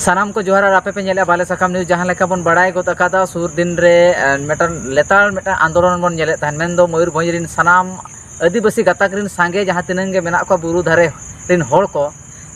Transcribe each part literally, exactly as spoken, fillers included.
ᱥᱟᱱᱟᱢ ᱠᱚ ᱡᱚᱦᱟᱨ᱾ ᱟᱨ ᱟᱯᱮ ᱯᱮ ᱧᱮᱞᱮᱫᱼᱟ ᱵᱟᱞᱮ ᱥᱟᱠᱟᱢ ᱱᱤᱭᱩᱡᱽ᱾ ᱡᱟᱦᱟᱸ ᱞᱮᱠᱟ ᱵᱚᱱ ᱵᱟᱲᱟᱭ ᱜᱚᱫ ᱟᱠᱟᱫᱟ, ᱥᱩᱨ ᱫᱤᱱ ᱨᱮ ᱮ, ᱢᱤᱫᱴᱟᱝ ᱞᱮᱛᱟᱲ ᱢᱤᱫᱴᱟᱝ ᱟᱱᱫᱳᱞᱚᱱ ᱵᱚᱱ ᱧᱮᱞᱮᱫ ᱛᱟᱦᱮᱸᱫ, ᱢᱮᱱᱫᱚ ᱢᱚᱭᱩᱨᱵᱷᱚᱸᱡᱽ ᱨᱤᱱ ᱥᱟᱱᱟᱢ ᱟᱹᱫᱤᱵᱟᱹᱥᱤ ᱜᱟᱛᱟᱠ ᱨᱤᱱ ᱥᱟᱸᱜᱮ ᱡᱟᱦᱟᱸ ᱛᱤᱱᱟᱹᱝ ᱜᱮ ᱢᱮᱱᱟᱜ ᱠᱚᱣᱟ ᱵᱩᱨᱩ ᱫᱷᱟᱨᱮ ᱨᱤᱱ ᱦᱚᱲ ᱠᱚ,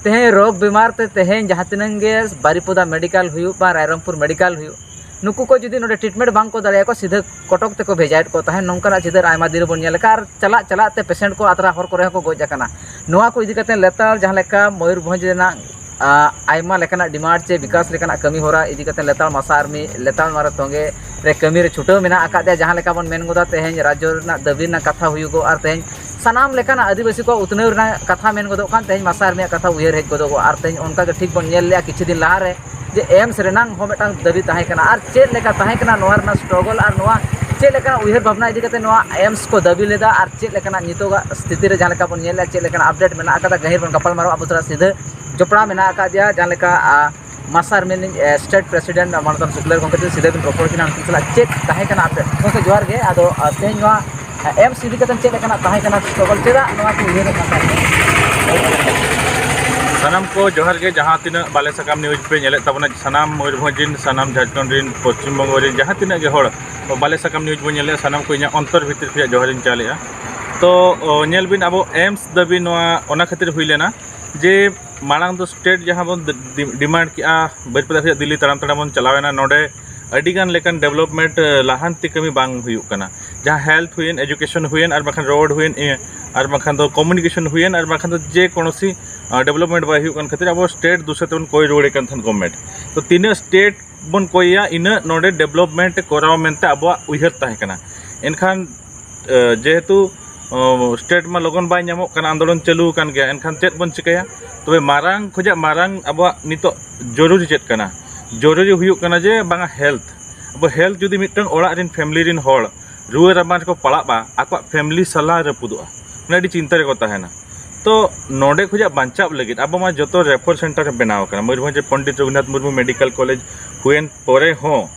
ᱛᱮᱦᱮᱧ ᱨᱳᱜᱽ ᱵᱤᱢᱟᱨ ᱛᱮ ᱛᱮᱦᱮᱧ ᱡᱟᱦᱟᱸ ᱛᱤᱱᱟᱹᱝ ᱜᱮ ᱵᱟᱨᱤᱯᱚᱫᱟ ᱢᱮᱰᱤᱠᱮᱞ ᱦᱩᱭᱩᱜ ᱵᱟ ᱨᱟᱭᱨᱚᱝᱯᱩᱨ ᱢᱮᱰᱤᱠᱮᱞ ᱦᱩᱭᱩᱜ, ᱱᱩᱠᱩ ᱠᱚ ᱡᱩᱫᱤ ᱱᱚᱰᱮ ᱴᱨᱤᱴᱢᱮᱱᱴ ᱵᱟᱝ ᱠᱚ ᱫᱟᱲᱮᱭᱟᱜᱼᱟ, ᱥᱤᱫᱷᱟᱹ ᱠᱚᱴᱚᱠ ᱛᱮᱠᱚ ᱵᱷᱮᱡᱟᱭᱮᱫ ᱠᱚ ᱛᱟᱦᱮᱸᱫ᱾ ᱱᱚᱝᱠᱟᱱᱟᱜ ᱪᱤᱛᱟᱹᱨ ᱟᱭᱢᱟ ᱫᱤᱱ ᱨᱮᱵᱚᱱ ᱧᱮᱞ ᱟᱠᱟᱫ᱾ ᱟᱨ ᱪᱟᱞᱟᱜ ᱪᱟᱞᱟᱜ ᱛᱮ ᱯᱮᱥᱮᱱᱴ ᱠᱚ ᱟᱛᱨᱟ ᱦᱚᱨ ᱠᱚᱨᱮ ᱦᱚᱸᱠᱚ ᱜᱚᱡ ᱟᱠᱟᱱᱟ᱾ ᱱᱚᱣᱟ ᱠᱚ ᱤᱫᱤ ᱠᱟᱛᱮ ᱞᱮᱛᱟᱲ ᱡᱟᱦᱟᱸ ᱞᱮᱠᱟ ᱢᱚᱭᱩᱨᱵᱷᱚᱸᱡᱽ ᱨᱮᱱᱟᱜ ᱟ, ᱟᱭᱢᱟ ᱞᱮᱠᱟᱱᱟᱜ ᱰᱤᱢᱟᱱᱰ ᱪᱮ ᱵᱤᱠᱟᱥ ᱞᱮᱠᱟᱱᱟᱜ ᱠᱟᱹᱢᱤ ᱦᱚᱨᱟ ᱤᱫᱤ ᱠᱟᱛᱮ ᱞᱮᱛᱟᱲ ᱢᱟᱥᱟ ᱟᱨᱢᱤ ᱞᱮᱛᱟᱲ ᱱᱚᱣᱟ ᱨᱮ ᱛᱚᱸᱜᱮ ᱨᱮ ᱠᱟᱹᱢᱤ ᱨᱮ ᱪᱷᱩᱴᱟᱹᱣ ᱢᱮᱱᱟᱜ ᱟᱠᱟᱫ ᱛᱮ, ᱡᱟᱦᱟᱸ ᱞᱮᱠᱟ ᱵᱚᱱ ᱢᱮᱱ ᱜᱚᱫᱟ, ᱛᱮᱦᱮᱧ ᱨᱟᱡᱽᱡᱚ ᱨᱮᱱᱟᱜ ᱫᱟᱹᱵᱤ ᱨᱮᱱᱟᱜ ᱠᱟᱛᱷᱟ ᱦᱩᱭᱩᱜᱚᱜ ᱟᱨ ᱛᱮᱦᱮᱧ ᱥᱟᱱᱟᱢ ᱞᱮᱠᱟᱱᱟᱜ ᱟᱹᱫᱤᱵᱟᱹᱥᱤ ᱠᱚᱣᱟᱜ ᱩᱛᱱᱟᱹᱣ ᱨᱮᱱᱟᱜ ᱠᱟᱛᱷᱟ ᱢᱮᱱ ᱜᱚᱫᱚᱜ ᱠᱟᱱ, ᱛᱮᱦᱮᱧ ᱢᱟᱥᱟ ᱟᱨᱢᱤᱭᱟᱜ ᱠᱟᱛᱷᱟ ᱩᱭᱦᱟᱹᱨ ᱦᱮᱡ ᱜᱚᱫᱚᱜᱚᱜ᱾ ᱟᱨ ᱛᱮᱦᱮᱧ ᱚᱱᱠᱟ ᱜᱮ ᱴᱷᱤᱠ ᱵᱚᱱ ᱧᱮᱞ ᱞᱮᱜᱼᱟ ᱠᱤᱪᱷᱩ ᱫᱤᱱ ᱞᱟᱦᱟ ᱨᱮ, ᱡᱮ ᱮᱢᱥ ᱨᱮᱱᱟᱝ ᱦᱚᱸ ᱢᱤᱫᱴᱟᱝ ᱫᱟᱹᱵᱤ ᱛᱟᱦᱮᱸ ᱠᱟᱱᱟ᱾ ᱟᱨ ᱪᱮᱫ ᱞᱮᱠᱟ ᱛᱟᱦᱮᱸ ᱠᱟᱱᱟ ᱱᱚᱣᱟ ᱨᱮᱱᱟᱜ ᱥᱴᱨᱚᱜᱚᱞ ᱟᱨ ᱱᱚᱣᱟ ᱪᱮᱫ ᱞᱮᱠᱟᱱᱟᱜ ᱩᱭᱦᱟᱹᱨ ᱵᱷᱟᱵᱽᱱᱟ ᱤᱫᱤ ᱠᱟᱛᱮ ᱱᱚᱣᱟ ᱮᱢᱥ ᱠᱚ ᱫᱟᱹᱵᱤ ᱞᱮᱫᱟ ᱟᱨ ᱪᱮᱫ ᱞᱮᱠᱟᱱᱟᱜ ᱱᱤᱛᱚᱜᱟᱜ ᱥᱛᱷᱤᱛᱤ ᱨᱮ ᱡᱟᱦᱟᱸ ᱞᱮᱠᱟ ᱵᱚᱱ ᱧᱮᱞ ᱞᱮᱜᱼᱟ, ᱪᱮᱫ ᱞᱮᱠᱟᱱᱟᱜ ᱟᱯᱰᱮᱴ ᱢᱮᱱᱟᱜ ᱟᱠᱟᱫᱟ, ᱜᱟᱹᱦᱤᱨ ᱵᱚᱱ ᱜᱟᱯᱟᱞ ᱢᱟᱨᱟᱣᱟ ᱟᱵᱚ ᱛᱟᱞᱟ ᱥᱤᱫᱷᱟᱹ ᱡᱚᱯᱲᱟᱣ ᱢᱮᱱᱟᱜ ᱟᱠᱟᱫᱮᱭᱟ, ᱡᱟᱦᱟᱸ ᱞᱮᱠᱟ, ᱟ, ᱢᱟᱥᱟ ᱟᱨᱢᱤ ᱨᱤᱱᱤᱡ, ᱮ, ᱥᱴᱮᱴ ᱯᱨᱮᱥᱤᱰᱮᱱᱴ ᱢᱟᱱᱚᱛᱟᱱ ᱥᱩᱠᱞᱟᱹ ᱜᱚᱢᱠᱮ ᱛᱤᱧ ᱥᱤᱫᱷᱟᱹ ᱵᱤᱱ ᱨᱚᱯᱚᱲ ᱠᱤᱱᱟ, ᱩᱱᱠᱤᱱ ᱥᱟᱞᱟᱜ ᱪᱮᱫ ᱛᱟᱦᱮᱸ ᱠᱟᱱᱟ ᱟᱯᱮ? ᱜᱚᱢᱠᱮ, ᱡᱚᱦᱟᱨ ᱜᱮ᱾ ᱟᱫᱚ, ᱟ, ᱛᱮᱦᱮᱧ ᱱᱚᱣᱟ, ᱟ, ᱮᱢᱥ ᱤᱫᱤ ᱠᱟᱛᱮ ᱪᱮᱫ ᱞᱮᱠᱟᱱᱟᱜ ᱛᱟᱦᱮᱸ ᱠᱟᱱᱟ ᱥᱴᱨᱚᱜᱚᱞ, ᱪᱮᱫᱟᱜ ᱱᱚᱣᱟ ᱠᱚ ᱩᱭᱦᱟᱹᱨᱮᱫ ᱠᱟᱱ ᱛᱟᱦᱮᱸᱫ? ᱥᱟᱱᱟᱢ ᱠᱚ ᱡᱚᱦᱟᱨ ᱜᱮ᱾ ᱡᱟᱦᱟᱸ ᱛᱤᱱᱟᱹᱜ ᱵᱟᱞᱮ ᱥᱟᱠᱟᱢ ᱱᱤᱭᱩᱡᱽ ᱯᱮ ᱧᱮᱞᱮᱫ ᱛᱟᱵᱚᱱᱟ, ᱥᱟᱱᱟᱢ ᱢᱚᱭᱩᱨᱵᱷᱚᱸᱡᱽ ᱨᱤᱱ, ᱥᱟᱱᱟᱢ ᱡᱷᱟᱲᱠᱷᱚᱸᱰ ᱨᱤᱱ, ᱯᱚᱥᱪᱤᱢ ᱵᱚᱝᱜᱚ ᱨᱤᱱ ᱡᱟᱦᱟᱸ ᱛᱤᱱᱟᱹᱜ ᱜᱮ ᱦᱚᱲ ᱵᱟᱞᱮ ᱥᱟᱠᱟᱢ ᱱᱤᱭᱩᱡᱽ ᱵᱚᱱ ᱧᱮᱞᱮᱫᱼᱟ, ᱥᱟᱱᱟᱢ ᱠᱚ ᱤᱧᱟᱹᱜ ᱚᱱᱛᱚᱨ ᱵᱷᱤᱛᱤᱨ ᱠᱷᱚᱱᱟᱜ ᱡᱚᱦᱟᱨᱤᱧ ᱪᱟᱞᱮᱫᱼᱟ᱾ ᱛᱚ, ᱚ, ᱧᱮᱞ ᱵᱤᱱ, ᱟᱵᱚ ᱮᱢᱥ ᱫᱟᱹᱵᱤ ᱱᱚᱣᱟ ᱚᱱᱟ ᱠᱷᱟᱹᱛᱤᱨ ᱦᱩᱭ ᱞᱮᱱᱟ ᱡᱮ ᱢᱟᱲᱟᱝ ᱫᱚ ᱥᱴᱮᱴ ᱡᱟᱦᱟᱸ ᱵᱚᱱ ᱰᱤ-, ᱰᱤᱢᱟᱱᱰ ᱠᱮᱜᱼᱟ, ᱵᱟᱹᱨᱤᱯᱟᱫᱟ ᱠᱷᱚᱱᱟᱜ ᱫᱤᱞᱞᱤ ᱛᱟᱲᱟᱢ ᱛᱟᱲᱟᱢ ᱵᱚᱱ ᱪᱟᱞᱟᱣ ᱮᱱᱟ, ᱱᱚᱰᱮ ᱟᱹᱰᱤ ᱜᱟᱱ ᱞᱮᱠᱟᱱ ᱰᱮᱵᱷᱞᱚᱯᱢᱮᱱᱴ, ᱮ, ᱞᱟᱦᱟᱱᱛᱤ ᱠᱟᱹᱢᱤ ᱵᱟᱝ ᱦᱩᱭᱩᱜ ᱠᱟᱱᱟ᱾ ᱡᱟᱦᱟᱸ ᱦᱮᱞᱛᱷ ᱦᱩᱭᱮᱱ, ᱮᱡᱩᱠᱮᱥᱚᱱ ᱦᱩᱭᱮᱱ, ᱟᱨ ᱵᱟᱝᱠᱷᱟᱱ ᱨᱳᱰ ᱦᱩᱭᱮᱱ, ᱮ, ᱟᱨ ᱵᱟᱝᱠᱷᱟᱱ ᱫᱚ ᱠᱚᱢᱤᱭᱩᱱᱤᱠᱮᱥᱚᱱ ᱦᱩᱭᱮᱱ, ᱟᱨ ᱵᱟᱝᱠᱷᱟᱱ ᱫᱚ ᱡᱮ ᱠᱳᱱᱳᱥᱤ, ᱟ, ᱰᱮᱵᱷᱞᱚᱯᱢᱮᱱᱴ ᱵᱟᱭ ᱦᱩᱭᱩᱜ ᱠᱟᱱ ᱠᱷᱟᱹᱛᱤᱨ ᱟᱵᱚ ᱥᱴᱮᱴ ᱫᱩᱥᱟᱹ ᱛᱮᱵᱚᱱ ᱠᱚᱭ ᱨᱩᱣᱟᱹᱲᱮ ᱠᱟᱱ ᱛᱟᱦᱮᱸᱱ ᱜᱚᱵᱷᱢᱮᱱᱴ᱾ ᱛᱚ ᱛᱤᱱᱟᱹᱜ ᱥᱴᱮᱴ ᱵᱚᱱ ᱠᱚᱭᱮᱭᱟ, ᱤᱱᱟᱹᱜ ᱱᱚᱰᱮ ᱰᱮᱵᱷᱞᱚᱯᱢᱮᱱᱴ ᱠᱚᱨᱟᱣ ᱢᱮᱱᱛᱮ ᱟᱵᱚᱣᱟᱜ ᱩᱭᱦᱟᱹᱨ ᱛᱟᱦᱮᱸ ᱠᱟᱱᱟ᱾ ᱮᱱᱠᱷᱟᱱ, ᱮ, ᱡᱮᱦᱮᱛᱩ, ᱚ, ᱥᱴᱮᱴ ᱢᱟ ᱞᱚᱜᱚᱱ ᱵᱟᱭ ᱧᱟᱢᱚᱜ ᱠᱟᱱᱟ, ᱟᱱᱫᱳᱞᱚᱱ ᱪᱟᱹᱞᱩ ᱟᱠᱟᱱ ᱜᱮᱭᱟ, ᱮᱱᱠᱷᱟᱱ ᱪᱮᱫ ᱵᱚᱱ ᱪᱤᱠᱟᱹᱭᱟ? ᱛᱚᱵᱮ ᱢᱟᱨᱟᱝ ᱠᱷᱚᱱᱟᱜ ᱢᱟᱨᱟᱝ ᱟᱵᱚᱣᱟᱜ ᱱᱤᱛᱚᱜ ᱡᱚᱨᱩᱨᱤ ᱪᱮᱫ ᱠᱟᱱᱟ? ᱡᱚᱨᱩᱨᱤ ᱦᱩᱭᱩᱜ ᱠᱟᱱᱟ ᱡᱮ ᱵᱟᱝᱟ ᱦᱮᱞᱛᱷ᱾ ᱟᱵᱚ ᱦᱮᱞᱛᱷ ᱡᱩᱫᱤ ᱢᱤᱫᱴᱟᱝ ᱚᱲᱟᱜ ᱨᱮᱱ ᱯᱷᱮᱢᱤᱞᱤ ᱨᱮᱱ ᱦᱚᱲ ᱨᱩᱣᱟᱹ ᱨᱟᱵᱟᱝ ᱨᱮᱠᱚ ᱯᱟᱲᱟᱜᱼᱟ, ᱟᱠᱚᱣᱟᱜ ᱯᱷᱮᱢᱤᱞᱤ ᱥᱟᱞᱟ ᱨᱟᱹᱯᱩᱫᱚᱜᱼᱟ, ᱢᱟᱱᱮ ᱟᱹᱰᱤ ᱪᱤᱱᱛᱟᱹ ᱨᱮᱠᱚ ᱛᱟᱦᱮᱱᱟ᱾ ᱛᱚ ᱱᱚᱰᱮ ᱠᱷᱚᱱᱟᱜ ᱵᱟᱧᱪᱟᱣ ᱞᱟᱹᱜᱤᱫ ᱟᱵᱚ ᱢᱟ ᱡᱚᱛᱚ ᱨᱮᱯᱷᱟᱨ ᱥᱮᱱᱴᱟᱨ ᱵᱮᱱᱟᱣ ᱟᱠᱟᱱᱟ᱾ ᱢᱚᱭᱩᱨᱵᱷᱚᱸᱡᱽ ᱨᱮ ᱯᱚᱱᱰᱤᱛ ᱨᱚᱜᱷᱩᱱᱟᱛᱷ ᱢᱩᱨᱢᱩ ᱢᱮᱰᱤᱠᱮᱞ ᱠᱚᱞᱮᱡᱽ ᱦᱩᱭᱮᱱ ᱯᱚᱨᱮ ᱦᱚᱸ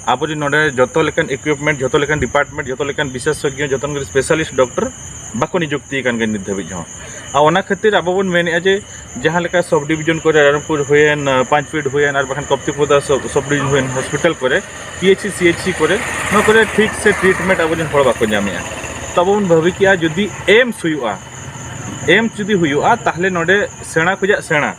ᱟᱵᱚ ᱡᱩᱫᱤ ᱱᱚᱰᱮ ᱡᱚᱛᱚ ᱞᱮᱠᱟᱱ ᱤᱠᱩᱭᱤᱯᱢᱮᱱᱴ, ᱡᱚᱛᱚ ᱞᱮᱠᱟᱱ ᱰᱤᱯᱟᱨᱴᱢᱮᱱᱴ, ᱡᱚᱛᱚ ᱞᱮᱠᱟᱱ ᱵᱤᱥᱮᱥᱚᱡᱽᱧᱚ, ᱡᱚᱛᱚ ᱞᱮᱠᱟᱱ ᱥᱯᱮᱥᱟᱞᱤᱥᱴ ᱰᱚᱠᱴᱚᱨ ᱵᱟᱠᱚ ᱱᱤᱡᱩᱠᱛᱤ ᱟᱠᱟᱱ ᱜᱮᱭᱟ ᱱᱤᱛ ᱫᱷᱟᱹᱵᱤᱡ ᱦᱚᱸ᱾ ᱟᱨ ᱚᱱᱟ ᱠᱷᱟᱹᱛᱤᱨ ᱟᱵᱚ ᱵᱚᱱ ᱢᱮᱱᱮᱫᱼᱟ ᱡᱮ ᱡᱟᱦᱟᱸ ᱞᱮᱠᱟ ᱥᱚᱵᱽ ᱰᱤᱵᱷᱤᱡᱚᱱ ᱠᱚᱨᱮ, ᱨᱟᱭᱨᱚᱝᱯᱩᱨ ᱦᱩᱭᱮᱱ, ᱯᱟᱸᱪᱯᱤᱲ ᱦᱩᱭᱮᱱ, ᱟᱨ ᱵᱟᱠᱷᱟᱱ ᱠᱚᱯᱛᱤᱯᱚᱫᱟ ᱥᱚᱵᱽ ᱰᱤᱵᱷᱤᱡᱚᱱ ᱦᱩᱭᱮᱱ, ᱦᱚᱥᱯᱤᱴᱟᱞ ᱠᱚᱨᱮ, P H C, C H C ᱠᱚᱨᱮ, ᱱᱚᱣᱟ ᱠᱚᱨᱮ ᱴᱷᱤᱠ ᱥᱮ ᱴᱨᱤᱴᱢᱮᱱᱴ ᱟᱵᱚ ᱨᱮᱱ ᱦᱚᱲ ᱵᱟᱠᱚ ᱧᱟᱢᱮᱜᱼᱟ᱾ ᱛᱚ ᱟᱵᱚ ᱵᱚᱱ ᱵᱷᱟᱹᱵᱤ ᱠᱮᱜᱼᱟ, ᱡᱩᱫᱤ ᱮᱢᱥ ᱦᱩᱭᱩᱜᱼᱟ, ᱮᱢᱥ ᱡᱩᱫᱤ ᱦᱩᱭᱩᱜᱼᱟ, ᱛᱟᱦᱚᱞᱮ ᱱᱚᱰᱮ ᱥᱮᱬᱟ ᱠᱷᱚᱱᱟᱜ ᱥᱮᱬᱟ,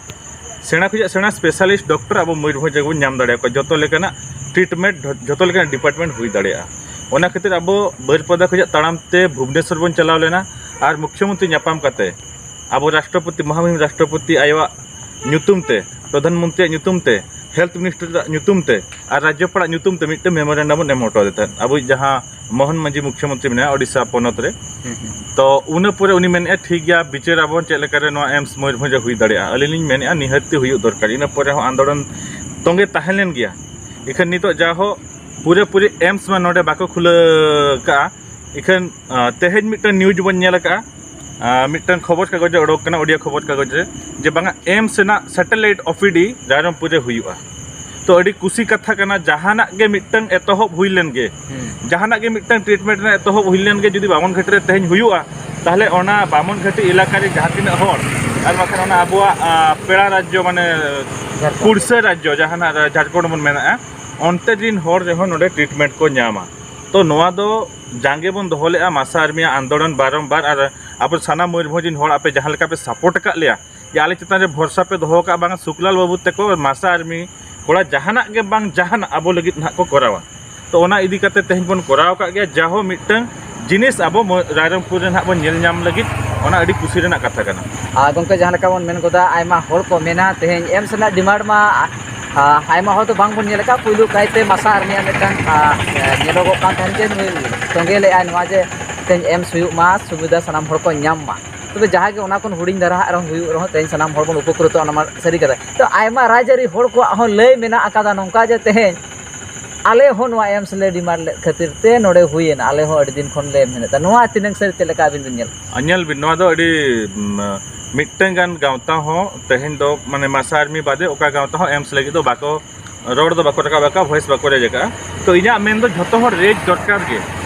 ᱥᱮᱬᱟ ᱠᱷᱚᱱᱟᱜ ᱥᱮᱬᱟ ᱥᱯᱮᱥᱟᱞᱤᱥᱴ ᱰᱚᱠᱴᱚᱨ ᱟᱵᱚ ᱢᱚᱭᱩᱨᱵᱷᱚᱸᱡᱽ ᱨᱮᱵᱚᱱ ᱧᱟᱢ ᱫᱟᱲᱮᱭᱟᱠᱚᱣᱟ᱾ ᱡᱚᱛᱚ ᱞᱮᱠᱟᱱᱟᱜ ᱴᱨᱤᱴᱢᱮᱱᱴ, ᱡᱚᱛᱚ ᱞᱮᱠᱟᱱᱟᱜ ᱰᱤᱯᱟᱨᱴᱢᱮᱱᱴ ᱦᱩᱭ ᱫᱟᱲᱮᱭᱟᱜᱼᱟ᱾ ᱚᱱᱟ ᱠᱷᱟᱹᱛᱤᱨ ᱟᱵᱚ ᱵᱟᱹᱨᱯᱟᱫᱟ ᱠᱷᱚᱱᱟᱜ ᱛᱟᱲᱟᱢ ᱛᱮ ᱵᱷᱩᱵᱽᱱᱮᱥᱚᱨ ᱵᱚᱱ ᱪᱟᱞᱟᱣ ᱞᱮᱱᱟ ᱟᱨ ᱢᱩᱠᱷᱭᱚᱢᱚᱱᱛᱨᱤ ᱧᱟᱯᱟᱢ ᱠᱟᱛᱮ ᱟᱵᱚ ᱨᱟᱥᱴᱨᱚᱯᱚᱛᱤ, ᱢᱚᱦᱟᱢᱚᱦᱤᱢ ᱨᱟᱥᱴᱨᱚᱯᱚᱛᱤ ᱟᱭᱳᱣᱟᱜ ᱧᱩᱛᱩᱢ ᱛᱮ, ᱯᱨᱚᱫᱷᱟᱱ ᱢᱚᱱᱛᱨᱤᱭᱟᱜ ᱧᱩᱛᱩᱢ ᱛᱮ, ᱦᱮᱞᱛᱷ ᱢᱤᱱᱤᱥᱴᱟᱨᱟᱜ ᱧᱩᱛᱩᱢ ᱛᱮ ᱟᱨ ᱨᱟᱡᱽᱡᱚᱯᱟᱲᱟᱜ ᱧᱩᱛᱩᱢ ᱛᱮ ᱢᱤᱫᱴᱮᱱ ᱢᱮᱢᱳᱨᱮᱱᱰᱟᱢ ᱵᱚᱱ ᱮᱢ ᱦᱚᱴᱚ ᱟᱫᱮ ᱛᱟᱦᱮᱸᱫ, ᱟᱵᱚᱭᱤᱡ ᱡᱟᱦᱟᱸ ᱢᱳᱦᱚᱱ ᱢᱟᱹᱡᱷᱤ ᱢᱩᱠᱷᱭᱚᱢᱚᱱᱛᱨᱤ ᱢᱮᱱᱟᱭᱟ ᱳᱰᱤᱥᱟ ᱯᱚᱱᱚᱛ ᱨᱮ᱾ ᱛᱚ ᱤᱱᱟᱹ ᱯᱚᱨᱮ ᱩᱱᱤ ᱢᱮᱱᱮᱫᱼᱟ, ᱴᱷᱤᱠ ᱜᱮᱭᱟ, ᱵᱤᱪᱟᱹᱨ ᱟᱵᱚᱱ ᱪᱮᱫ ᱞᱮᱠᱟᱨᱮ ᱱᱚᱣᱟ ᱮᱢᱥ ᱢᱚᱭᱩᱨᱵᱷᱚᱸᱡᱽ ᱨᱮ ᱦᱩᱭ ᱫᱟᱲᱮᱭᱟᱜᱼᱟ᱾ ᱟᱹᱞᱤᱧ ᱞᱤᱧ ᱢᱮᱱᱮᱫᱼᱟ, ᱱᱤᱦᱟᱹᱛ ᱛᱮ ᱦᱩᱭᱩᱜ ᱫᱚᱨᱠᱟᱨ᱾ ᱤᱱᱟᱹ ᱯᱚᱨᱮ ᱦᱚᱸ ᱟᱱᱫᱳᱞᱚᱱ ᱛᱚᱸᱜᱮ ᱛᱟᱦᱮᱸ ᱞᱮᱱ ᱜᱮᱭᱟ᱾ ᱤᱠᱷᱟᱹᱱ ᱱᱤᱛᱚᱜ ᱡᱟᱦᱳ ᱯᱩᱨᱟᱹᱯᱩᱨᱤ ᱮᱢᱥ ᱢᱟ ᱱᱚᱰᱮ ᱵᱟᱠᱚ ᱠᱷᱩᱞᱟᱹᱣ ᱠᱟᱜᱼᱟ᱾ ᱤᱠᱷᱟᱹᱱ, ᱟᱸ, ᱛᱮᱦᱮᱧ ᱢᱤᱫᱴᱟᱝ ᱱᱤᱭᱩᱡᱽ ᱵᱚᱱ ᱧᱮᱞ ᱟᱠᱟᱜᱼᱟ, ᱟᱸ, ᱢᱤᱫᱴᱟᱝ ᱠᱷᱚᱵᱚᱨ ᱠᱟᱜᱚᱡᱽ ᱨᱮ ᱚᱰᱚᱠ ᱠᱟᱱᱟ, ᱳᱰᱤᱭᱟ ᱠᱷᱚᱵᱚᱨ ᱠᱟᱜᱚᱡᱽ ᱨᱮ, ᱡᱮ ᱵᱟᱝᱟ ᱮᱢᱥ ᱨᱮᱱᱟᱜ ᱥᱮᱴᱮᱞᱟᱭᱤᱴ ᱳ ᱯᱤ ᱰᱤ ᱨᱟᱭᱨᱚᱝᱯᱩᱨ ᱨᱮ ᱦᱩᱭᱩᱜᱼᱟ᱾ ᱛᱚ ᱟᱹᱰᱤ ᱠᱩᱥᱤ ᱠᱟᱛᱷᱟ ᱠᱟᱱᱟ, ᱡᱟᱦᱟᱱᱟᱜ ᱜᱮ ᱢᱤᱫᱴᱟᱝ ᱮᱛᱚᱦᱚᱵ ᱦᱩᱭ ᱞᱮᱱ ᱜᱮ, ᱦᱩᱸ᱾ ᱡᱟᱦᱟᱱᱟᱜ ᱜᱮ ᱢᱤᱫᱴᱟᱝ ᱴᱨᱤᱴᱢᱮᱱᱴ ᱨᱮᱱᱟᱜ ᱮᱛᱚᱦᱚᱵ ᱦᱩᱭ ᱞᱮᱱ ᱜᱮ, ᱡᱩᱫᱤ ᱵᱟᱢᱚᱱ ᱜᱷᱟᱹᱴᱤ ᱨᱮ ᱛᱮᱦᱮᱧ ᱦᱩᱭᱩᱜᱼᱟ, ᱛᱟᱦᱚᱞᱮ ᱚᱱᱟ ᱵᱟᱢᱚᱱ ᱜᱷᱟᱹᱴᱤ ᱮᱞᱟᱠᱟ ᱨᱮ ᱡᱟᱦᱟᱸ ᱛᱤᱱᱟᱹᱜ ᱦᱚᱲ, ᱟᱨ ᱵᱟᱠᱷᱟᱱ ᱚᱱᱟ ᱟᱵᱚᱣᱟᱜ, ᱟᱸ, ᱯᱮᱲᱟ ᱨᱟᱡᱽᱡᱚ, ᱢᱟᱱᱮ ᱡᱷᱟᱲᱠᱷᱚᱸᱰ᱾ ᱯᱩᱲᱥᱟᱹ ᱨᱟᱡᱽᱡᱚ ᱡᱟᱦᱟᱱᱟᱜ ᱨᱟ-, ᱡᱷᱟᱲᱠᱷᱚᱸᱰ ᱵᱚᱱ ᱢᱮᱱᱮᱜᱼᱟ, ᱚᱱᱛᱮ ᱨᱤᱱ ᱦᱚᱲ ᱨᱮᱦᱚᱸ ᱱᱚᱰᱮ ᱴᱨᱤᱴᱢᱮᱱᱴ ᱠᱚ ᱧᱟᱢᱟ᱾ ᱛᱚ ᱱᱚᱣᱟ ᱫᱚ ᱡᱟᱸᱜᱮ ᱵᱚᱱ ᱫᱚᱦᱚ ᱞᱮᱜᱼᱟ, ᱢᱟᱥᱟ ᱟᱨᱢᱤᱭᱟᱜ ᱟᱱᱫᱳᱞᱚᱱ ᱵᱟᱨᱚᱢᱵᱟᱨ, ᱟᱨ ᱟᱵᱚ ᱥᱟᱱᱟᱢ ᱢᱚᱭᱩᱨᱵᱷᱚᱸᱡᱽ ᱨᱤᱱ ᱦᱚᱲ ᱟᱯᱮ ᱡᱟᱦᱟᱸ ᱞᱮᱠᱟ ᱯᱮ ᱥᱟᱯᱳᱨᱴ ᱟᱠᱟᱫ ᱞᱮᱭᱟ, ᱡᱮ ᱟᱞᱮ ᱪᱮᱛᱟᱱ ᱨᱮ ᱵᱷᱚᱨᱥᱟ ᱯᱮ ᱫᱚᱦᱚ ᱟᱠᱟᱫᱼᱟ, ᱵᱟᱝ ᱥᱩᱠᱞᱟᱞ ᱵᱟᱹᱵᱩ ᱛᱮᱠᱚ ᱢᱟᱥᱟ ᱟᱨᱢᱤ ᱠᱚᱲᱟ ᱡᱟᱦᱟᱱᱟᱜ ᱜᱮ ᱵᱟᱝ ᱡᱟᱦᱟᱱᱟᱜ ᱟᱵᱚ ᱞᱟᱹᱜᱤᱫ ᱱᱟᱦᱟᱜ ᱠᱚ ᱠᱚᱨᱟᱣᱟ᱾ ᱛᱚ ᱚᱱᱟ ᱤᱫᱤ ᱠᱟᱛᱮ ᱛᱮᱦᱮᱧ ᱵᱚᱱ ᱠᱚᱨᱟᱣ ᱟᱠᱟᱫ ᱜᱮᱭᱟ, ᱡᱟᱦᱳ ᱢᱤᱫᱴᱟᱝ ᱡᱤᱱᱤᱥ ᱟᱵᱚ ᱢᱚ-, ᱨᱟᱭᱨᱚᱝᱯᱩᱨ ᱨᱮ ᱱᱟᱦᱟᱜ ᱵᱚᱱ ᱧᱮᱞ ᱧᱟᱢ ᱞᱟᱹᱜᱤᱫ, ᱚᱱᱟ ᱟᱹᱰᱤ ᱠᱩᱥᱤ ᱨᱮᱱᱟᱜ ᱠᱟᱛᱷᱟ ᱠᱟᱱᱟ᱾ ᱟᱨ ᱜᱚᱢᱠᱮ, ᱡᱟᱦᱟᱸ ᱞᱮᱠᱟ ᱵᱚᱱ ᱢᱮᱱ ᱜᱚᱫᱟ, ᱟᱭᱢᱟ ᱦᱚᱲ ᱠᱚ ᱢᱮᱱᱟ ᱛᱮᱦᱮᱧ ᱮᱢᱥ ᱨᱮᱱᱟᱜ ᱰᱤᱢᱟᱱᱰ ᱢᱟ, ᱟ, ᱟᱭᱢᱟ ᱦᱚᱲ ᱫᱚ ᱵᱟᱝ ᱵᱚᱱ ᱧᱮᱞ ᱟᱠᱟᱫ, ᱯᱩᱭᱞᱩ ᱠᱟᱭᱛᱮ ᱢᱟᱥᱟ ᱟᱨᱢᱤᱭᱟᱜ ᱢᱤᱫᱴᱟᱝ, ᱟ, ᱮ, ᱧᱮᱞᱚᱜᱚᱜ ᱠᱟᱱ ᱛᱟᱦᱮᱸᱫ ᱡᱮ ᱱᱩᱭ ᱛᱚᱸᱜᱮ ᱞᱮᱫᱼᱟᱭ ᱱᱚᱣᱟ ᱡᱮ ᱛᱮᱦᱮᱧ ᱮᱢᱥ ᱦᱩᱭᱩᱜ ᱢᱟ, ᱥᱩᱵᱤᱫᱷᱟ ᱥᱟᱱᱟᱢ ᱦᱚᱲ ᱠᱚ ᱧᱟᱢ ᱢᱟ᱾ ᱛᱚᱵᱮ ᱡᱟᱦᱟᱸᱭ ᱜᱮ ᱚᱱᱟ ᱠᱷᱚᱱ ᱦᱩᱰᱤᱧ ᱫᱷᱟᱨᱟ ᱦᱟᱜ ᱨᱮᱦᱚᱸ ᱦᱩᱭᱩᱜ ᱨᱮᱦᱚᱸ, ᱛᱮᱦᱮᱧ ᱥᱟᱱᱟᱢ ᱦᱚᱲ ᱵᱚᱱ ᱩᱯᱚᱠᱨᱤᱛᱚᱜᱼᱟ, ᱚᱱᱟ ᱢᱟ ᱥᱟᱹᱨᱤ ᱠᱟᱛᱷᱟ᱾ ᱛᱚ ᱟᱭᱢᱟ ᱨᱟᱡᱽᱟᱹᱨᱤ ᱦᱚᱲ ᱠᱚᱣᱟᱜ ᱦᱚᱸ ᱞᱟᱹᱭ ᱢᱮᱱᱟᱜ ᱟᱠᱟᱫᱟ ᱱᱚᱝᱠᱟ ᱡᱮ ᱛᱮᱦᱮᱧ ᱟᱞᱮ ᱦᱚᱸ ᱱᱚᱣᱟ ᱮᱢᱥ ᱞᱮ ᱰᱤᱢᱟᱱᱰ ᱞᱮᱫ ᱠᱷᱟᱹᱛᱤᱨ ᱛᱮ ᱱᱚᱰᱮ ᱦᱩᱭᱮᱱᱟ, ᱟᱞᱮ ᱦᱚᱸ ᱟᱹᱰᱤ ᱫᱤᱱ ᱠᱷᱚᱱ ᱞᱮ ᱢᱮᱱᱮᱫᱟ᱾ ᱱᱚᱣᱟ ᱛᱤᱱᱟᱹᱝ ᱥᱟᱹᱨᱤ, ᱪᱮᱫ ᱞᱮᱠᱟ ᱟᱹᱵᱤᱱ ᱵᱤᱱ ᱧᱮᱞ? ᱟᱨ ᱧᱮᱞ ᱵᱤᱱ, ᱱᱚᱣᱟ ᱫᱚ ᱟᱹᱰᱤ, ᱩᱢ, ᱢᱤᱫᱴᱟᱝ ᱜᱟᱱ ᱜᱟᱶᱛᱟ ᱦᱚᱸ ᱛᱮᱦᱮᱧ ᱫᱚ, ᱢᱟᱱᱮ, ᱢᱟᱥᱟ ᱟᱨᱢᱤ ᱵᱟᱫᱮ ᱚᱠᱟ ᱜᱟᱶᱛᱟ ᱦᱚᱸ ᱮᱢᱥ ᱞᱟᱹᱜᱤᱫ ᱫᱚ ᱵᱟᱠᱚ ᱨᱚᱲ ᱫᱚ ᱵᱟᱠᱚ ᱨᱟᱠᱟᱵ ᱟᱠᱟᱫᱼᱟ, ᱵᱷᱚᱭᱮᱥ ᱵᱟᱠᱚ ᱨᱮᱡᱽ ᱟᱠᱟᱫᱼᱟ᱾ ᱛᱚ ᱤᱧᱟᱹᱜ ᱢᱮᱱ ᱫᱚ ᱡᱷᱚᱛᱚ ᱦᱚᱲ ᱨᱮᱡᱽ ᱫᱚᱨᱠᱟᱨ ᱜᱮ,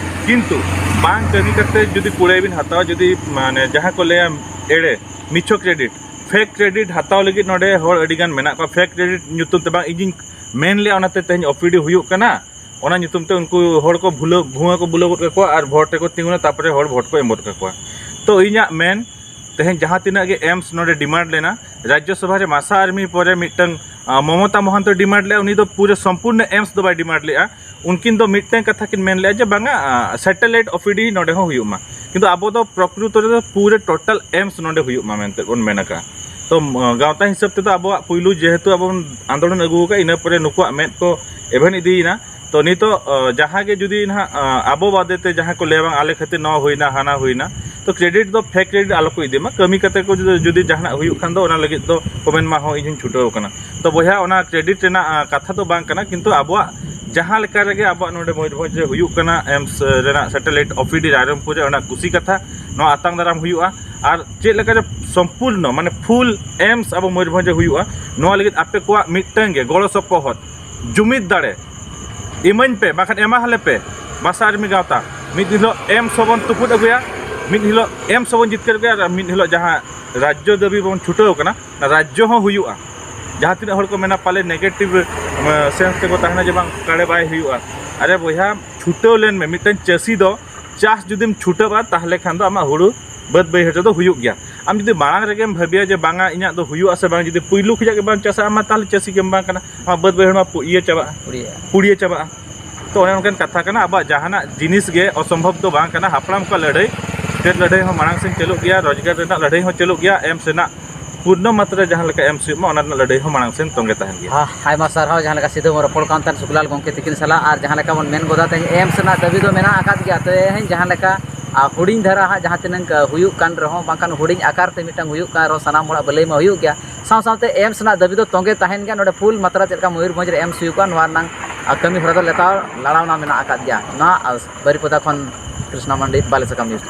ᱠᱤᱱᱛᱩ ᱵᱟᱝ ᱠᱟᱹᱢᱤ ᱠᱟᱛᱮ ᱡᱩᱫᱤ ᱠᱩᱲᱟᱹᱭ ᱵᱤᱱ ᱦᱟᱛᱟᱣᱟ, ᱡᱩᱫᱤ, ᱢᱟᱱᱮ, ᱡᱟᱦᱟᱸ ᱠᱚ ᱞᱟᱹᱭᱟ ᱮᱲᱮ, ᱢᱤᱪᱷᱚ ᱠᱨᱮᱰᱤᱴ, ᱯᱷᱮᱠ ᱠᱨᱮᱰᱤᱴ ᱦᱟᱛᱟᱣ ᱞᱟᱹᱜᱤᱫ ᱱᱚᱰᱮ ᱦᱚᱲ ᱟᱹᱰᱤ ᱜᱟᱱ ᱢᱮᱱᱟᱜ ᱠᱚᱣᱟ᱾ ᱯᱷᱮᱠ ᱠᱨᱮᱰᱤᱴ ᱧᱩᱛᱩᱢ ᱛᱮ ᱵᱟᱝ, ᱤᱧᱤᱧ ᱢᱮᱱ ᱞᱮᱜᱼᱟ, ᱚᱱᱟᱛᱮ ᱛᱮᱦᱮᱧ ᱳᱯᱤᱰᱤ ᱦᱩᱭᱩᱜ ᱠᱟᱱᱟ, ᱚᱱᱟ ᱧᱩᱛᱩᱢ ᱛᱮ ᱩᱱᱠᱩ ᱦᱚᱲ ᱠᱚ ᱵᱷᱩᱞᱟᱹ ᱵᱷᱩᱣᱟᱹ ᱠᱚ ᱵᱩᱞᱟᱹᱣ ᱜᱚᱫ ᱠᱟᱠᱚᱣᱟ ᱟᱨ ᱵᱷᱳᱴ ᱨᱮᱠᱚ ᱛᱤᱸᱜᱩᱱᱟ, ᱛᱟᱨᱯᱚᱨᱮ ᱦᱚᱲ ᱵᱷᱳᱴ ᱠᱚ ᱮᱢ ᱜᱚᱫ ᱠᱟᱠᱚᱣᱟ᱾ ᱛᱚ, ᱤᱧᱟᱜ ᱢᱮᱱ, ᱛᱮᱦᱮᱧ ᱡᱟᱦᱟᱸ ᱛᱤᱱᱟᱹᱜ ᱜᱮ ᱮᱢᱥ ᱱᱚᱰᱮ ᱰᱤᱢᱟᱱᱰ ᱞᱮᱱᱟ, ᱨᱟᱡᱽᱡᱚ ᱥᱚᱵᱷᱟ ᱨᱮ ᱢᱟᱥᱟ ᱟᱨᱢᱤ ᱯᱚᱨᱮ ᱢᱤᱫᱴᱟᱝ, ᱟᱸ, ᱢᱚᱢᱚᱛᱟ ᱢᱚᱦᱟᱱᱛᱚ ᱰᱤᱢᱟᱱᱰ ᱞᱮᱜᱼᱟ, ᱩᱱᱤ ᱫᱚ ᱯᱩᱨᱟᱹ ᱥᱚᱢᱯᱩᱨᱱᱚ ᱮᱢᱥ ᱫᱚ ᱵᱟᱭ ᱰᱤᱢᱟᱱᱰ ᱞᱮᱜᱼᱟ᱾ ᱩᱱᱠᱤᱱ ᱫᱚ ᱢᱤᱫᱴᱟᱝ ᱠᱟᱛᱷᱟ ᱠᱤᱱ ᱢᱮᱱ ᱞᱮᱜᱼᱟ ᱡᱮ, ᱵᱟᱝᱟ, ᱟᱸ, ᱥᱮᱴᱮᱞᱟᱭᱤᱴ ᱳᱯᱤᱰᱤ ᱱᱚᱰᱮ ᱦᱚᱸ ᱦᱩᱭᱩᱜ ᱢᱟ, ᱠᱤᱱᱛᱩ ᱟᱵᱚ ᱫᱚ ᱯᱨᱚᱠᱨᱤᱛᱚ ᱨᱮᱫᱚ ᱯᱩᱨᱟᱹ ᱴᱳᱴᱟᱞ ᱮᱢᱥ ᱱᱚᱰᱮ ᱦᱩᱭᱩᱜ ᱢᱟ ᱢᱮᱱᱛᱮ ᱵᱚᱱ ᱢᱮᱱ ᱟᱠᱟᱜᱼᱟ᱾ ᱛᱚ, ᱟᱸ, ᱜᱟᱶᱛᱟ ᱦᱤᱥᱟᱹᱵ ᱛᱮᱫᱚ ᱟᱵᱚᱣᱟᱜ ᱯᱩᱭᱞᱩ ᱡᱮᱦᱮᱛᱩ ᱟᱵᱚ ᱵᱚᱱ ᱟᱱᱫᱳᱞᱚᱱ ᱟᱹᱜᱩ ᱟᱠᱟᱫ, ᱤᱱᱟᱹ ᱯᱚᱨᱮ ᱱᱩᱠᱩᱣᱟᱜ ᱢᱮᱫ ᱠᱚ ᱮᱵᱷᱮᱱ ᱤᱫᱤᱭᱮᱱᱟ᱾ ᱛᱚ, ᱱᱤᱛᱚᱜ, ᱟᱸ, ᱡᱟᱦᱟᱸ ᱜᱮ ᱡᱩᱫᱤ ᱱᱟᱦᱟᱜ, ᱟᱸ, ᱟᱵᱚ ᱵᱟᱫᱮ ᱛᱮ ᱡᱟᱦᱟᱸ ᱠᱚ ᱞᱟᱹᱭᱟ, "ᱵᱟᱝ, ᱟᱞᱮ ᱠᱷᱟᱹᱛᱤᱨ ᱱᱚᱣᱟ ᱦᱩᱭᱱᱟ, ᱦᱟᱱᱟ ᱦᱩᱭᱱᱟ", ᱛᱚ, ᱠᱨᱮᱰᱤᱴ ᱫᱚ, ᱯᱷᱮᱠ ᱠᱨᱮᱰᱤᱴ ᱟᱞᱚ ᱠᱚ ᱤᱫᱤ ᱢᱟ᱾ ᱠᱟᱹᱢᱤ ᱠᱟᱛᱮ ᱠᱚ ᱡᱩᱫᱤ, ᱡᱩᱫᱤ ᱡᱟᱦᱟᱱᱟᱜ ᱦᱩᱭᱩᱜ ᱠᱷᱟᱱ ᱫᱚ, ᱚᱱᱟ ᱞᱟᱹᱜᱤᱫ ᱫᱚ ᱠᱚ ᱢᱮᱱ ᱢᱟ, "ᱦᱚᱸ, ᱤᱧ ᱦᱚᱸᱧ ᱪᱷᱩᱴᱟᱹᱣ ᱟᱠᱟᱱᱟ᱾" ᱛᱚ, ᱵᱚᱭᱦᱟ, ᱚᱱᱟ ᱠᱨᱮᱰᱤᱴ ᱨᱮᱱᱟᱜ, ᱟᱸ, ᱠᱟᱛᱷᱟ ᱫᱚ ᱵᱟᱝ ᱠᱟᱱᱟ, ᱠᱤᱱᱛᱩ ᱟᱵᱚᱣᱟᱜ ᱡᱟᱦᱟᱸ ᱞᱮᱠᱟ ᱨᱮᱜᱮ ᱟᱵᱚᱣᱟᱜ ᱱᱚᱰᱮ ᱢᱚᱭᱩᱨᱵᱷᱚᱸᱡᱽ ᱨᱮ ᱦᱩᱭᱩᱜ ᱠᱟᱱᱟ, ᱮᱢᱥ ᱨᱮᱱᱟᱜ ᱥᱮᱴᱮᱞᱟᱭᱤᱴ ᱳᱯᱤᱰᱤ ᱨᱟᱭᱨᱚᱝᱯᱩᱨ ᱨᱮ, ᱚᱱᱟ ᱠᱩᱥᱤ ᱠᱟᱛᱷᱟ, ᱱᱚᱣᱟ ᱟᱛᱟᱝ ᱫᱟᱨᱟᱢ ᱦᱩᱭᱩᱜᱼᱟ᱾ ᱟᱨ ᱪᱮᱫ ᱞᱮᱠᱟ ᱨᱮ ᱥᱚᱢᱯᱩᱨᱱᱚ, ᱢᱟᱱᱮ ᱯᱷᱩᱞ ᱮᱢᱥ ᱟᱵᱚ ᱢᱚᱭᱩᱨᱵᱷᱚᱸᱡᱽ ᱨᱮ ᱦᱩᱭᱩᱜᱼᱟ, ᱱᱚᱣᱟ ᱞᱟᱹᱜᱤᱫ ᱟᱯᱮ ᱠᱚᱣᱟᱜ ᱢᱤᱫᱴᱟᱝ ᱜᱮ ᱜᱚᱲᱚ ᱥᱚᱯᱚᱦᱚᱫ, ᱡᱩᱢᱤᱫ ᱫᱟᱲᱮ ᱤᱢᱟᱹᱧ ᱯᱮ, ᱵᱟᱠᱷᱟᱱ ᱮᱢᱟ ᱦᱟᱞᱮ ᱯᱮ᱾ ᱢᱟᱥᱟ ᱟᱨᱢᱤ ᱜᱟᱶᱛᱟ, ᱢᱤᱫ ᱦᱤᱞᱳᱜ ᱮᱢᱥ ᱦᱚᱸᱵᱚᱱ ᱛᱩᱯᱩᱫ ᱟᱹᱜᱩᱭᱟ, ᱢᱤᱫ ᱦᱤᱞᱳᱜ ᱮᱢᱥ ᱦᱚᱸᱵᱚᱱ ᱡᱤᱛᱠᱟᱹᱨ ᱟᱹᱜᱩᱭᱟ, ᱟᱨ ᱢᱤᱫ ᱦᱤᱞᱳᱜ ᱡᱟᱦᱟᱸ ᱨᱟᱡᱽᱡᱚ ᱫᱟᱹᱵᱤ ᱵᱚᱱ ᱪᱷᱩᱴᱟᱹᱣ ᱠᱟᱱᱟ, ᱚᱱᱟ ᱨᱟᱡᱽᱡᱚ ᱦᱚᱸ ᱦᱩᱭᱩᱜᱼᱟ᱾ ᱡᱟᱦᱟᱸ ᱛᱤᱱᱟᱹᱜ ᱦᱚᱲ ᱠᱚ ᱢᱮᱱᱟ ᱯᱟᱞᱮ ᱱᱮᱜᱮᱴᱤᱵᱷ, ᱮ, ᱥᱮᱱᱥ ᱛᱮᱠᱚ ᱛᱟᱦᱮᱱᱟ ᱡᱮ, "ᱵᱟᱝ, ᱚᱠᱟᱨᱮ ᱵᱟᱭ ᱦᱩᱭᱩᱜᱼᱟ?" ᱟᱨᱮ ᱵᱚᱭᱦᱟ, ᱪᱷᱩᱴᱟᱹᱣ ᱞᱮᱱ ᱢᱮ᱾ ᱢᱤᱫᱴᱟᱝ ᱪᱟᱹᱥᱤ ᱫᱚ ᱪᱟᱥ ᱡᱩᱫᱤᱢ ᱪᱷᱩᱴᱟᱹᱜᱼᱟ, ᱛᱟᱦᱚᱞᱮ ᱠᱷᱟᱱ ᱫᱚ ᱟᱢᱟᱜ ᱦᱩᱲᱩ ᱵᱟᱹᱫᱽ ᱵᱟᱹᱭᱦᱟᱹᱲ ᱨᱮᱫᱚ ᱦᱩᱭᱩᱜ ᱜᱮᱭᱟ᱾ ᱟᱢ ᱡᱩᱫᱤ ᱢᱟᱲᱟᱝ ᱨᱮᱜᱮᱢ ᱵᱷᱟᱹᱵᱤᱭᱟ ᱡᱮ, "ᱵᱟᱝᱟ, ᱤᱧᱟᱹᱜ ᱫᱚ ᱦᱩᱭᱩᱜᱼᱟ ᱥᱮ ᱵᱟᱝ", ᱡᱩᱫᱤ ᱯᱩᱭᱞᱩ ᱠᱷᱚᱱᱟᱜ ᱜᱮ ᱵᱟᱢ ᱪᱟᱥᱟ, ᱟᱢ ᱢᱟ ᱛᱟᱦᱚᱞᱮ ᱪᱟᱹᱥᱤ ᱜᱮᱢ ᱵᱟᱝ ᱠᱟᱱᱟ, ᱟᱢᱟᱜ ᱵᱟᱹᱫᱽ ᱵᱟᱹᱭᱦᱟᱹᱲ ᱢᱟ ᱯᱩ-, ᱤᱭᱟᱹ ᱪᱟᱵᱟᱜᱼᱟ, ᱯᱩᱲᱤᱭᱟ᱾ ᱯᱩᱲᱤᱭᱟᱹ ᱪᱟᱵᱟᱜᱼᱟ᱾ ᱛᱚ, ᱚᱱᱮ ᱚᱱᱠᱟᱱ ᱠᱟᱛᱷᱟ ᱠᱟᱱᱟ, ᱟᱵᱚᱣᱟᱜ ᱡᱟᱦᱟᱱᱟᱜ ᱡᱤᱱᱤᱥ ᱜᱮ ᱚᱥᱚᱢᱵᱷᱚᱵ ᱫᱚ ᱵᱟᱝ ᱠᱟᱱᱟ᱾ ᱦᱟᱯᱲᱟᱢ ᱠᱚᱣᱟᱜ ᱞᱟᱹᱲᱦᱟᱹᱭ, ᱪᱮᱫ ᱞᱟᱹᱲᱦᱟᱹᱭ ᱦᱚᱸ ᱢᱟᱲᱟᱝ ᱥᱮᱱ ᱪᱟᱹᱞᱩᱜ ᱜᱮᱭᱟ, ᱨᱳᱡᱽᱜᱟᱨ ᱨᱮᱱᱟᱜ ᱞᱟᱹᱲᱦᱟᱹᱭ ᱦᱚᱸ ᱪᱟᱹᱞᱩᱜ ᱜᱮᱭᱟ, ᱮᱢᱥ ᱨᱮᱱᱟᱜ ᱯᱩᱨᱱᱚ ᱢᱟᱛᱨᱟ ᱡᱟᱦᱟᱸ ᱞᱮᱠᱟ ᱮᱢᱥ ᱦᱩᱭᱩᱜ ᱢᱟ, ᱚᱱᱟ ᱨᱮᱱᱟᱜ ᱞᱟᱹᱲᱦᱟᱹᱭ ᱦᱚᱸ ᱢᱟᱲᱟᱝ ᱥᱮᱱ ᱛᱚᱸᱜᱮ ᱛᱟᱦᱮᱱ ᱜᱮᱭᱟ᱾ ᱦᱟ, ᱟᱭᱢᱟ ᱥᱟᱨᱦᱟᱣ᱾ ᱡᱟᱦᱟᱸ ᱞᱮᱠᱟ ᱥᱤᱫᱷᱟᱹ ᱵᱚᱱ ᱨᱚᱯᱚᱲ ᱠᱟᱱ ᱛᱟᱦᱮᱸᱫ ᱥᱩᱠᱞᱟᱞ ᱜᱚᱢᱠᱮ ᱛᱤᱠᱤᱱ ᱥᱟᱞᱟᱜ, ᱟᱨ ᱡᱟᱦᱟᱸ ᱞᱮᱠᱟ ᱵᱚᱱ ᱢᱮᱱ ᱜᱚᱫᱟ, ᱛᱮᱦᱮᱧ ᱮᱢᱥ ᱨᱮᱱᱟᱜ ᱫᱟᱹᱵᱤ ᱫᱚ ᱢᱮᱱᱟᱜ ᱟᱠᱟᱫ ᱜᱮᱭᱟ᱾ ᱛᱮᱦᱮᱧ ᱡᱟᱦᱟᱸ ᱞᱮᱠᱟ, ᱟ, ᱦᱩᱰᱤᱧ ᱫᱷᱟᱨᱟ ᱦᱟᱸᱜ ᱡᱟᱦᱟᱸ ᱛᱤᱱᱟᱹᱝ ᱠᱟ ᱦᱩᱭᱩᱜ ᱠᱟᱱ ᱨᱮᱦᱚᱸ, ᱵᱟᱝᱠᱷᱟᱱ ᱦᱩᱰᱤᱧ ᱟᱠᱟᱨ ᱛᱮ ᱢᱤᱫᱴᱟᱝ ᱦᱩᱭᱩᱜ ᱠᱟᱱ ᱨᱮᱦᱚᱸ, ᱥᱟᱱᱟᱢ ᱦᱚᱲᱟᱜ ᱵᱷᱟᱹᱞᱟᱹᱭ ᱢᱟ ᱦᱩᱭᱩᱜ ᱜᱮᱭᱟ, ᱥᱟᱶ ᱥᱟᱶᱛᱮ ᱮᱢᱥ ᱨᱮᱱᱟᱜ ᱫᱟᱹᱵᱤ ᱫᱚ ᱛᱚᱸᱜᱮ ᱛᱟᱦᱮᱱ ᱜᱮᱭᱟ᱾ ᱱᱚᱰᱮ ᱯᱷᱩᱞ ᱢᱟᱛᱨᱟ ᱪᱮᱫ ᱞᱮᱠᱟ ᱢᱚᱭᱩᱨᱵᱷᱚᱸᱡᱽ ᱨᱮ ᱮᱢᱥ ᱦᱩᱭᱩᱜᱼᱟ, ᱱᱚᱣᱟ ᱨᱮᱱᱟᱝ, ᱟ, ᱠᱟᱹᱢᱤ ᱦᱚᱨᱟ ᱫᱚ ᱞᱮᱛᱟᱲ ᱞᱟᱲᱟᱣᱱᱟ ᱢᱮᱱᱟᱜ ᱟᱠᱟᱫ ᱜᱮᱭᱟ᱾ ᱱᱚᱣᱟ, ᱟ, ᱵᱟᱹᱨᱤᱯᱚᱫᱟ ᱠᱷᱚᱱ ᱠᱨᱤᱥᱱᱟ ᱢᱟᱱᱰᱤ, ᱵᱟᱞᱮ ᱥᱟᱠᱟᱢ ᱱᱤᱭᱩᱡᱽ᱾